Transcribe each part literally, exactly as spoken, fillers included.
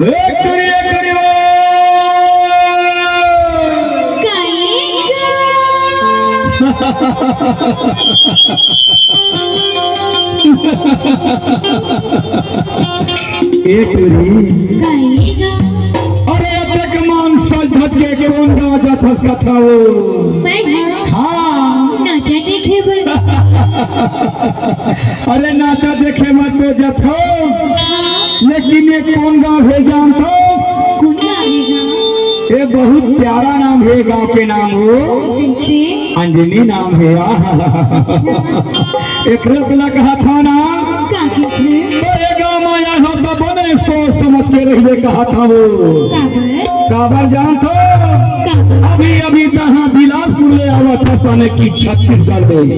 एक करिया करिया। ए टूरी। अरे अतेक मांग सज धज के कोन गाँव जाथस कथव? मैं हाँ। हाँ। नाचा देखे बर। अरे नाचा देखे बर तो जाथस, लेकिन ये कोन गाँव हे जानथस? कोन गाँव हे गा? ये बहुत प्यारा नाम हे, गाँव के नाम हो। कइसे? अंजनी नाम हे। आहा। एकरे तोला कहत हव ना। का कहिथे? तो ये गाँव म आए हव त बने सोच समझ के रहिबे कहत हव। काबर? काबर जानथव? काबर? अभी अभी तहाँ बिलासपुर ले आवत हस, माने कि छत्तीसगढ़ ले।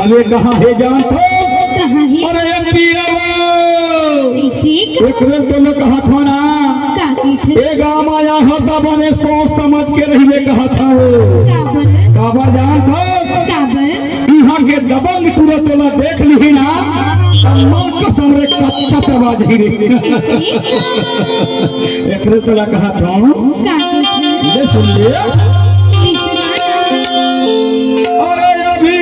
अब ये कहाँ हे जानथव? कहाँ हे? अरे एम पी आर ओ। कइसे? एकरे तोला कहत हव ना। का कहिथे? ए गाँव म आए हव त बने सोच समझ के रहिबे कहत हव। काबर? काबर जानथस? काबर? इहाँ के दबंग टूरा तोला देख लिही ना, त माँ कसम रे कच्चा चबा जाही रे। कइसे? एकरे तोला कहत हव। का कहिथे? ले सुन ले। कइसे? अरे अभी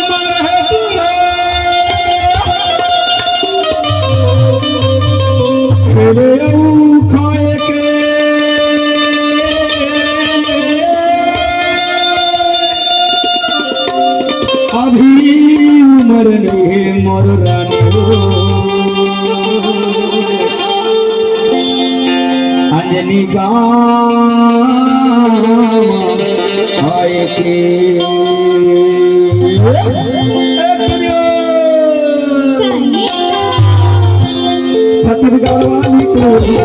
मरे टूरा। खेले अउ खाए के अभी उमर नइ हे मोर रानी हो। अंजनी गाँव आए के। छत्तीसगढ़ वाली टूरी।